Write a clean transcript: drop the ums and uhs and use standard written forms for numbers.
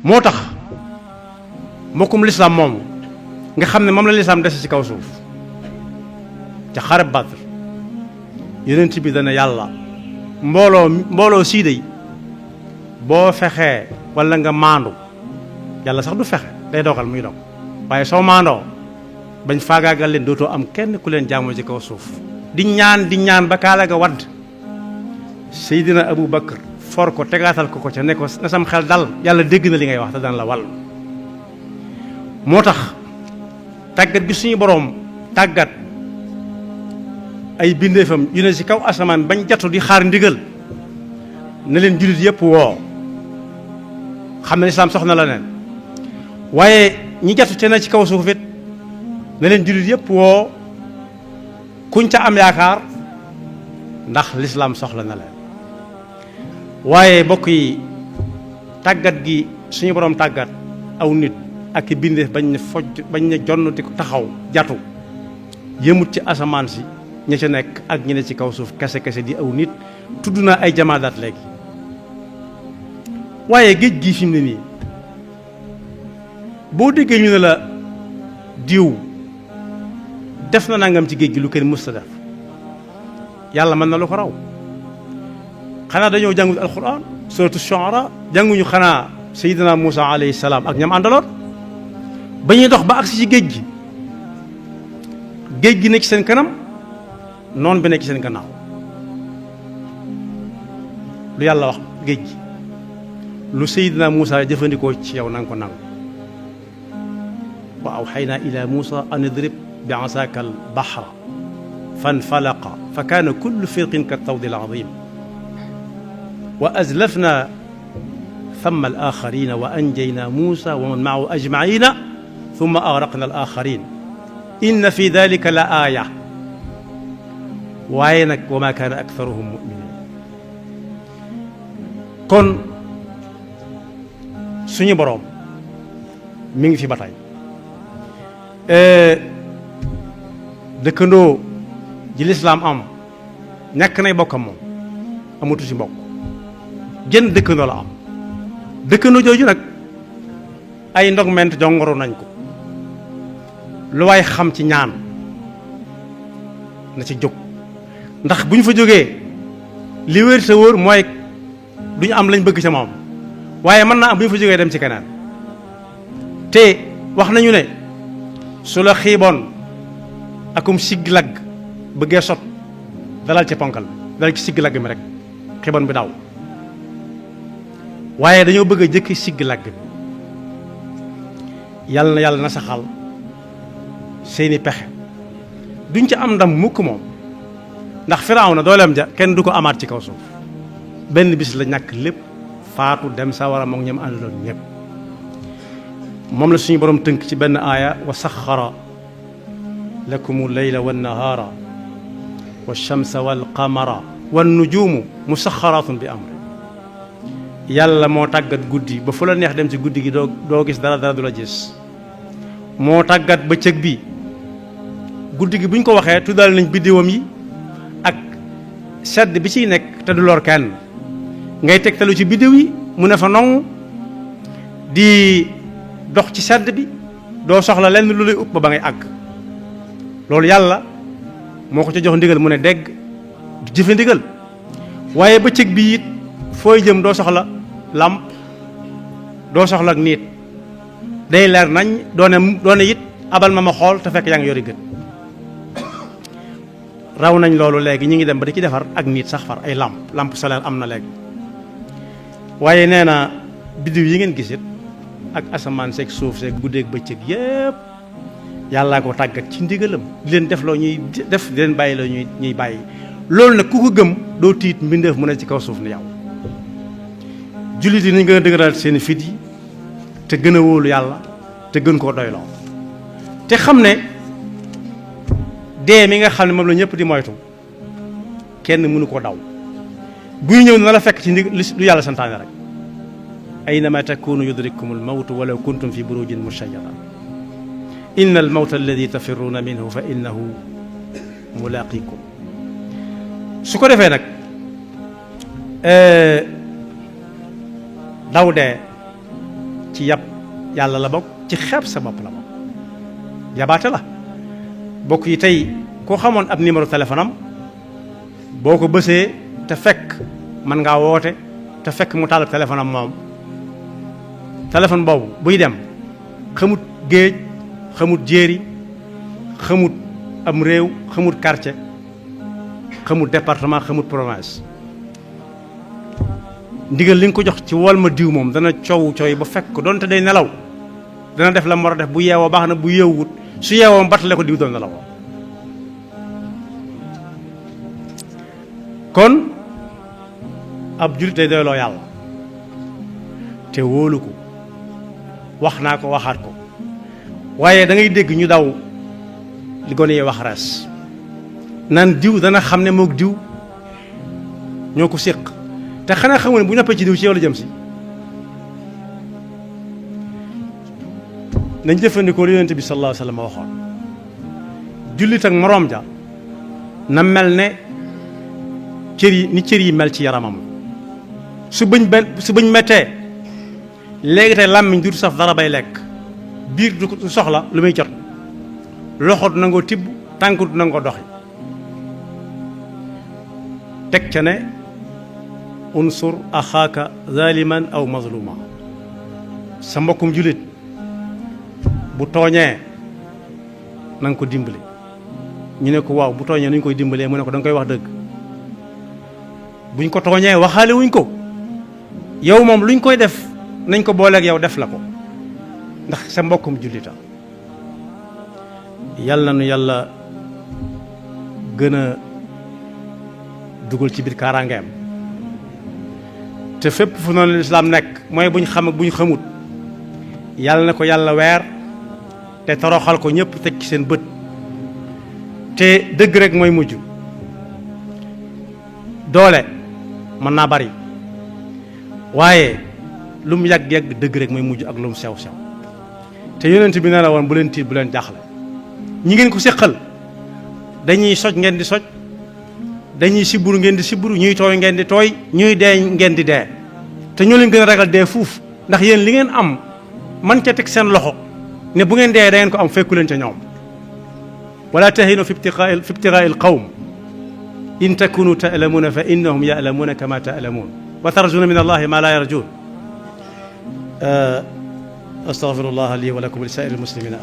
moo tax mbokkum lislaam moom nga xam ne moom la lislaam dese ci kaw suuf ca xare Badr yonent bi dana yàlla mbooloo sii dey boo fexee walla nga maandu yàlla sax du fexe day dogal muy dog waaye soo maandoo bañ faagaagal leen dootoo am kenn ku leen jaamu ci kaw suuf di ñaan ba kaala ga wadd Seydina Abu Bakar for ko tegaatal ko ca ne ko na sam xel dal yàlla dégg na li ngay wax te daan la wàll moo tax tàggat bi suñu boroom tàggat ay bindeefam yu ne ci kaw asamaan bañ jatu di xaar ndigal na leen jullit yépp woo xam ne lislaam soxna la leen waaye ñi jatu te na ci kaw suuf it na leen jullit yépp woo kuñ ca am yaakaar ndax lislaam soxla na leen waaye bokk yi tàggat gi suñu boroom tàggat aw nit ak i bindeef bañ ne fojj bañ ne jonn di ko taxaw jatu yëmut ci asamaan si ña ca nekk ak ñi ne ci kaw suuf kese kese di aw nit tudd naa ay jamaadaat léegi waaye géej gi fi mu ne nii boo déggee ñu ne la diw def na nangam ci géej gi lu kenn mësta def yàlla mën na lu ko raw xanaa dañoo jàngut alquran suratu shuara jànguñu xanaa sayidina Muusa alayhi salaam ak ñam àndaloon ba ñuy dox ba agsi ci géej gi nekk ci seen kanam noon bi nekk ci seen gannaaw lu yàlla wax géej gi lu sayidina Muusa jëfandikoo ci yow na nga ko nangu wa awxaynaa ila Muusa an idrib bi asaaka al bahra fanfalaqa fa kaana kullu firqin ka tawdi al azim wa azlafna thamma al axarina wa anjaynaa Muusa wa man maahu ajmaina thumma agraqna al axarin inna fi dalika la aaya waaye nag wa ma kaana aktharuhum muminin kon suñu boroom mi ngi fi ba tey dëkkandoo ji lislaam am ñàkk nay bokkam moom amatu ci mbokk jën dëkkandoo la am dëkkandoo jooju nag ay ndogment jongoro nañ ko lu waay xam ci ñaan na ci jóg ndax bu ñu fa jógee li wér sa wóor mooy du ñu am lañ bëgg ca moom waaye mën naa am bu ñu fa jógee dem ci keneen te wax nañu ne su la xiiboon akum sigg lagg bëggee sot dalal ci ponkal dalal ci sigg lagg mi rek xiiboon bi daw waaye dañoo bëgg a jëkk sigg lagg bi yàlla na saxal seeni pexe duñ ca am ndam mukk moom ndax Firawna dooleem ja kenn du ko amaat ci kaw suuf benn bis la ñàkk lépp faatu dem sa war a moom ñoom àndaloon ñëpp moom la suñu borom tënk ci benn aaya wa saxara lakumu leyla wannahaara walchamsa walqamara wannujuumu musaxaraatun bi amri yàlla moo tàggat guddi ba fu la neex dem ci guddi gi doo gis dara du la gis moo tàggat bëccëg bi guddi gi bu ñu ko waxee tuddal nañ biddiwam yi ak sedd bi ciy nekk te du lor kenn ngay tegtalu ci biddiw yi mu ne fa nong di dox ci sedd bi doo soxla lenn lu lay upp ba ngay àgg loolu yàlla moo ko ca jox ndigal mu ne dégg du jëfe ndigal waaye bëccëg bi it fooy jëm doo soxla làmp doo soxla ak niit day leer nañ doone it abal ma xool te fekk yaa ngi yori gët raw nañ loolu léegi ñu ngi dem ba di ci defar ak niit sax far ay lampe solaire am na léegi waaye nee na biddiw yi ngeen gisit ak asamaan seeg suuf seeg guddeeg bëccëg yépp yàllaa ko tàggat ci ndigalam di leen def loo ñuy def di leen bàyyi loo ñuy bàyyi loolu nag ku ko gëm doo tiit mbindeef mu ne ci kaw suuf ni yow jullit yi nañ gën a dëgëral seeni fit yi te gën a wóolu yàlla te gën koo doyloo te xam ne dee mi nga xam ne moom la ñëpp di moytu kenn mënu ko daw buy ñëw na la fekk ci lu yàlla santaane rek aynama takunu yudrikkum almawtu walaw kuntum fi burujin mushayyada inna almawta alladi tafirruuna minhu fa innahu mulaqikum su ko defee nag daw dee ci yab yàlla la bokk ci xeeb sa bopp la bokk yabaate la bokk yi tey koo xamoon ab numéro téléphone am boo ko bësee te fekk mën ngaa woote te fekk mu taal téléphone am moom téléphone boobu buy dem xamut géej xamut jéeri xamut am réew xamut quartier xamut département xamut province ndigal li nga ko jox ci wol ma diw moom dana coow coow ba fekk ko donte day nelaw dana def la mu war a def bu yeewoo baax na bu yeewut su yeewoo batale ko diw doon nelaw kon ab jullit day doyloo yàlla te wóolu ko wax naa ko waxaat ko waaye da ngay dégg ñu daw li gone yi wax res naan diw dana xam ne moog diw ñoo ko séq te xanaa xamu ne bu noppee ci diw ci yow la jëm si nañ jëfandikoo li yonent bi sallallahu alayhi wa sallam waxoon jullit ak moroom ja na mel ne cër yi ni cër yi mel ci yaramam su bëñ mettee léegi tey làmmiñ du saf dara bay lekk biir du soxla lu muy jot loxo du nangoo tibb tànk du nangoo doxi teg ca ne unsur axaaka zaliman aw mazluma sa mbokkum jullit bu tooñee na nga ko dimbali ñu ne ko waaw bu tooñee nu ñu koy dimbalee mu ne ko da nga koy wax dëgg buñ ko tooñee waxaale wuñ ko yow moom luñ koy def nañ ko booleeg yow def la ko ndax sa mbokkum jullita yàlla na nu yàlla gën a dugal ci biir kaaraangeem te fépp fu noonu lislaam nekk mooy buñ xam ak buñ xamut yàlla na ko yàlla weer te toroxal ko ñëpp teg ci seen bët te dëgg rek mooy mujj doole mën naa bari waaye lu mu yàgg-yàgg dëgg rek mooy mujj ak lu mu sew-sew te yonent bi ne la woon bu leen tiit bu leen jaaxle ñi ngeen ko séqal dañuy soj ngeen di soj dañuy siburu ngeen di siburu ñuy tooy ngeen di tooy ñuy dee ngeen di dee te ñoo leen gën a ragal dee fuuf ndax yéen li ngeen am man ca teg seen loxo ne bu ngeen dee da ngeen ko am fekku leen ca ñoom wala tahinu fi ibtigaa il qawm in takunu ta'lamuuna fa innahum ya'lamuuna kama ta'lamuun wa tarjuuna min allahi ma la yarjuun astaghfirullah li wa lakum wa li saa'iril muslimina